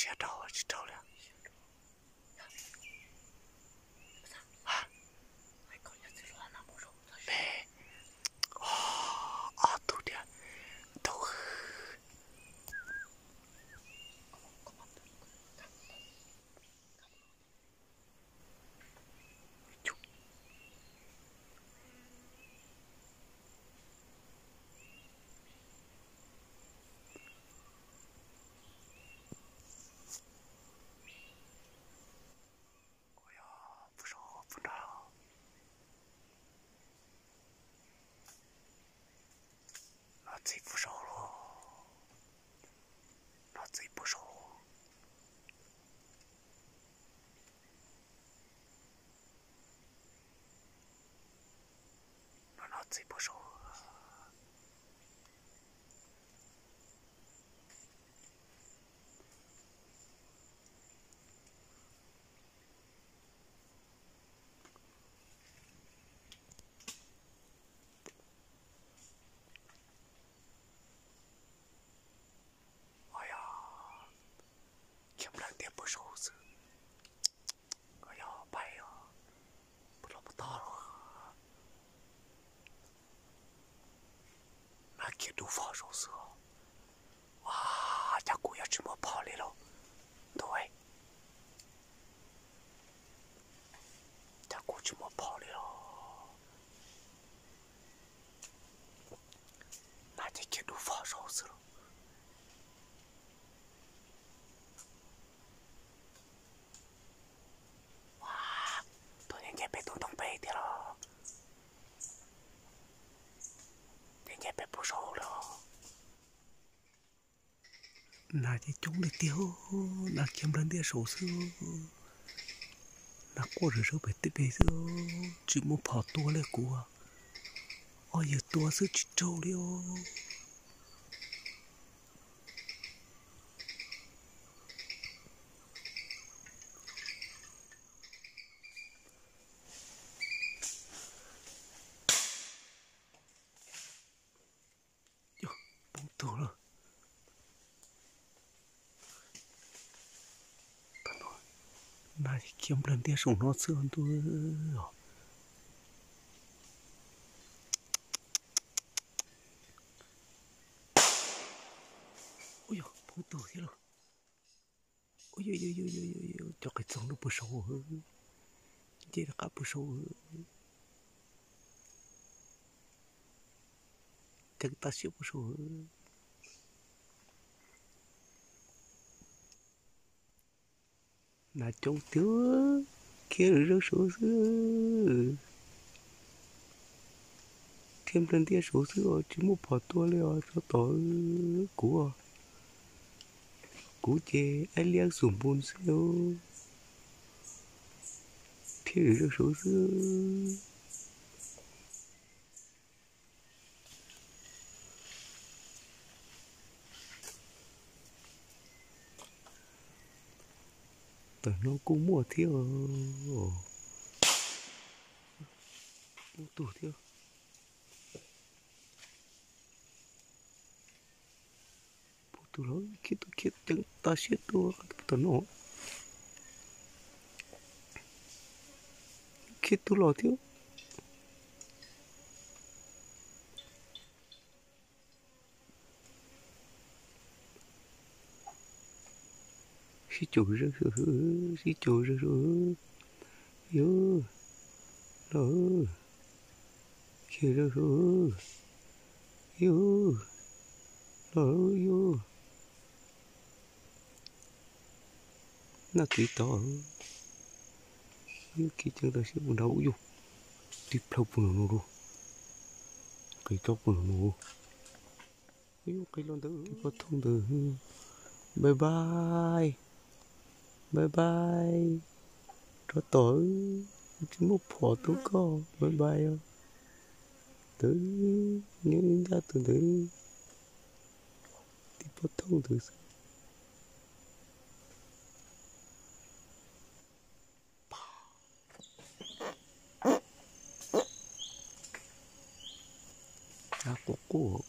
Tsis raug, tsis raug li. Me, ob tug thiab, tus. No txiv puag saud los, no txiv puag saud. No, no txiv puag saud. Khiav nplawg ntiag puag saud xwb. Yog pais os, puag los puag tod los. Nab khiav dub fog saud xwb os. Ua, cas kuv yuav tsis muaj phom li los ntuj, cas kuv tsis muaj phom li los. Nab ces khiav dub fog saud xwb los. Ua, tus nce nce pem tus ntoo pem tiag los, nce nce pem puag saud los. Nas ces coob li tiag, nas khiav nplawg ntiaj saud xwb. Nas quaj zawv zawv pem tej pem xwb, tsis muaj phom tua li kuv. Ob yawg tua xwb tsis raug li os. Poob tug lawm. Nas khiav nplawg ntiaj saum no xwb ntuj. Ua yog poob tug thiab lauj. Cov qis txoog lub puag saud, nce rov qab puag saud, ceev tag siab puag saud. Nas coob tiag, khiav zawv saud xwb, khiav nplawg ntiaj saud xwb os, tsis muaj phom tua li os, tsov tom kuv. Kuv ces aib liab xum npun xwb, khiav zawv saud xwb. Tam no kuj muaj thiab, muaj tug thiab. Puag tug los khiav tug, khiav ceev tag siab tuaj tom no. Khiav tug los thiab. Sib caum zawg, sib caum zawg, yus, los, khiav zawg, yus, los, yus. Naj kiv tod, kiv ceev tag siab puag nrad ub yus, tib plhaw puag nram no lauj, qis tsob puag nram no. Ub yus, qis los ntawd, tib pob thooj ntawd. Bye bye, bye bye, tsov tom, tsis muaj phom tua koj, bye bye os. Ntawd, nyob ncaj tus ntawd, tib pob thooj ntawd xwb. Av quaj quaj,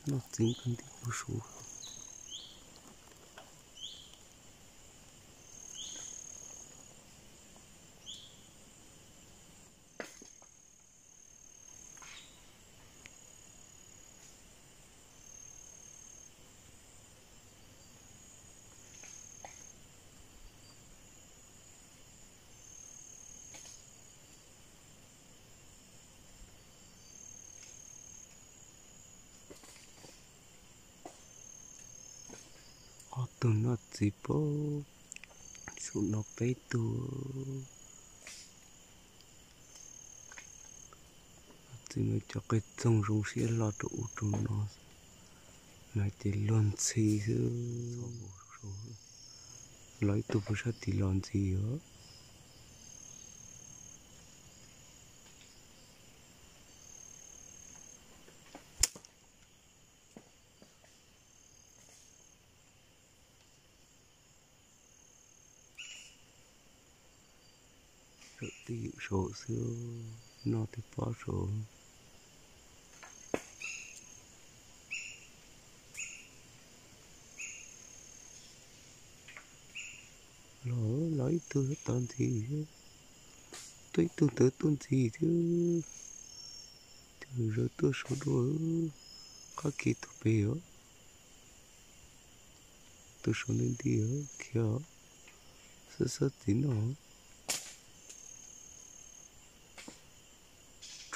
noj txiv nplawg ntiaj puag saud. Noj txiv pab, saum no peb tug. Noj txiv mas cov qe txoog zoo siab hlo rau ub rau no, mas ces luag ntxhi xwb. Los ib tug puag sab tid los ntxiv os. Tej yam saud xwb, noj tej pob saud. Los, los ib tug tod ntxiv, tuaj ib tug ntawd tuaj ntxiv thiab. Coj zaws tuaj saud dua, qab kev tuaj pem os. Tuaj saud nti nti khiav, xab xab txiv noj.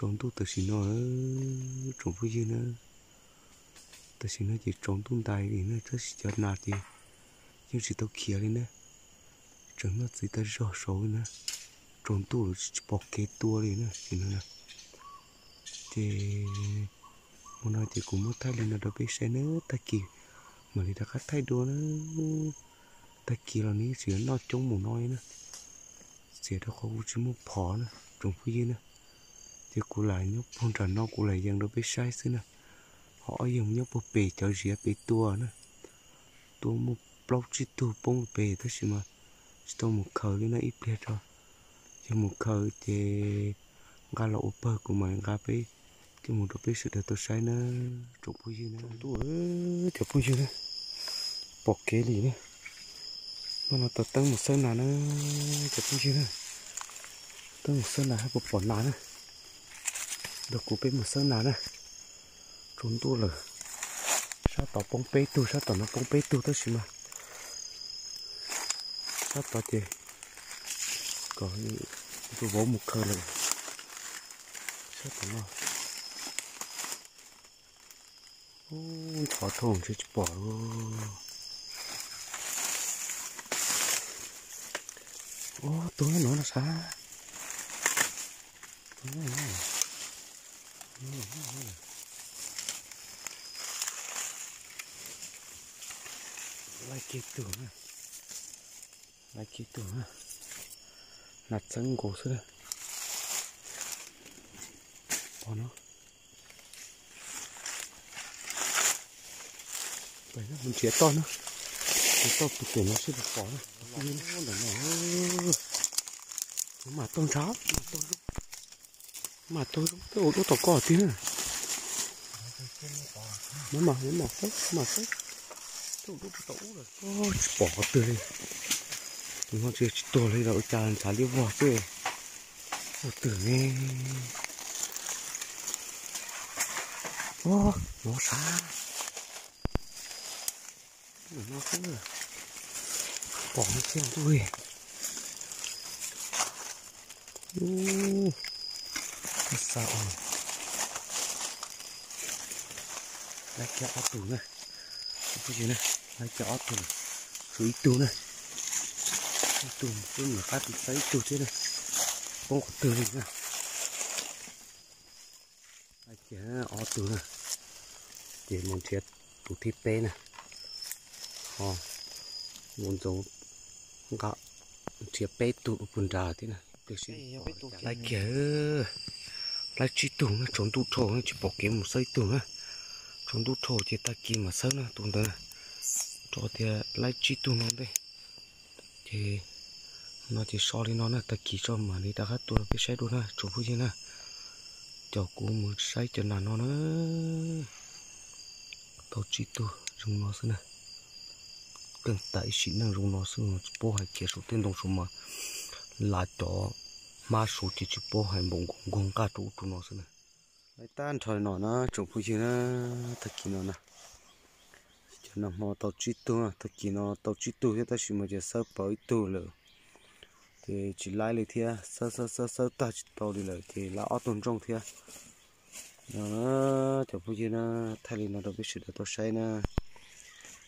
Tsaus ntuj tam sim no, tsoom phooj ywg na, tam sim no ces tsaus ntuj ntais li na, tab sis cov nas ces yeej tsis tau khiav li na, tseem noj txiv tag zog saud na. Tsaus ntuj lawm tsis pom kev tua li na, tam sim no na. Ces hmo no ces kuv muab thaij li no rau peb saib na, tag kis mam li rov qab thaij dua na. Tag kis los nws yeej tseem yuav noj coob mus no na, txiav rau qhov kuv tsis muaj phom na tsoom phooj ywg na. Ces kuv lam nyob puag nram no kuv lam yees rau peb saib xwb na. Ho ob yawg mus nyob puag pem cov ziav pem tua na, tua muaj plaub tsib tug poob pem tab sis mas tsis tau mus khaws li na, ib pliag tso yog mus khaws ces nqa los ua pawg kuv mam nqa peb coj mus rau peb sawv daws tau saib na tsoom phooj ywg na. Tsaus ntuj cov phooj ywg na, pom kev li na. Hnub no taws teeb mus xawb nas na cov phooj ywg na, teeb mus xawb nas hab puas pom nas na. Nrog kuv peb mus xawb nas na. Tsaus ntuj lawm, sab tod poob peb tug, sab tom no poob peb tug tab sis mas sab tod ces kom tus vauv mus khaws lawm. Sab tom no ntxhov dhau ntshe tsis pom. Ub, tus no no sav. Laij kiag tug, laij kiag tug, nas txeeb nkaus xwb. Pom no, nrhiav toj na, nrhiav toj puag pem no seb puas pom na. Ntawm no, mas taug ntshav, mas taug zoo, mas taug zoo tej ua dub tom koj tiag na. No mas, no mas xwb, mas xwb, tej ua dub puag tom ub lawm. Tsis pom qhov twg li. Tus no tsis, tsis tuag li los ua cas ntshav liab vog xwb. Ua twg ne? Ub, no sav. No xwb, pom no xwb ntuj. Ub, xa, laij kiag ob tug na, laij kiag ob tug, tshuav ib tug na, ib tug twb mus qab tus xab ib tug thiab na, poob qhov twg li na. Laij kiag ob tug na, ces mus nrhiav tus thib peb na, ho mus ntxoov nqa nrhiav peb tug puag nrad thiab na. Laij kiag, laij tsib tug na, tsaus ntuj dhau tsis pom kev mus xawb ib tug na, tsaus ntuj dhau ces tag kis mam xawb na tus ntawd na, rau tias laij tsib tug no ntej. Ces no ces so li no na, tag kis tso mam li rov qab tua rau peb saib dua na tsoom phooj ywg na. Cov kuv mus saib cov nas no na, tau tsib tug zoo no xwb na. Teej tas ib sim neej zoo no xwb, tsis paub hais kiag saum tej ntoo saum mas lav cov hmab saud ces tsis paub hais npaum nkaus nkaug nqaj rau ub rau no xwb na. Laij tag nrho no na tsoom phooj ywg na, tag kis no na, cov nag hmo tau tsib tug, tag kis no tau tsib tug thiab tab sis mas ces xawb pauv ib tug lawm, ces tsis laib li thiab, xawb xawb xawb xawb tag tsis tau li lawm ces laib ob tug ntsooj thiab. No na, cov phooj ywg na, thaij li no rau peb sawv daws tau saib na.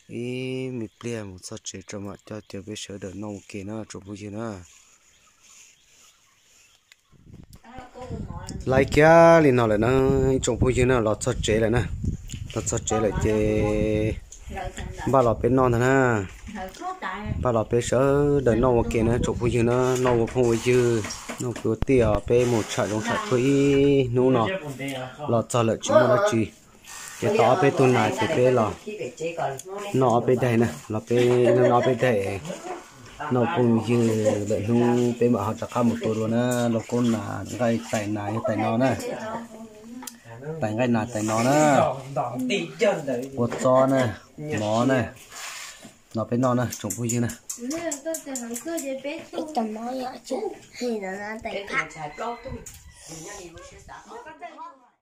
Ib me pliag mus txog tsev rau mam coj caw peb sawv daws noj ua ke na tsoom phooj ywg na. Laiv kiag li no lawm na, ib tsoom phooj ywg na, los txog tsev lawm na. Los txog tsev lawm ces npaj los peb noj ntag na. Npaj los peb sawv daws noj ua ke na tsoom phooj ywg na, noj ua phooj ua ywg, noj ua kwv ua tij os, peb mus tsham zoov tsham tsuag ib hnub no los txog lawm tsis muaj dab tsi. Ces tau ob peb tug nas ces peb los noj ob peb daim na, los peb noj ob peb daim, noj phooj ywg lawm hnub peb mam ho rov qab mus tua dua na. Lauj kaub nas, nqaij tais nas yog tais no na, tais nqaij nas tais no na, kua txob na, mov na, no peb noj na tsoom phooj ywg na.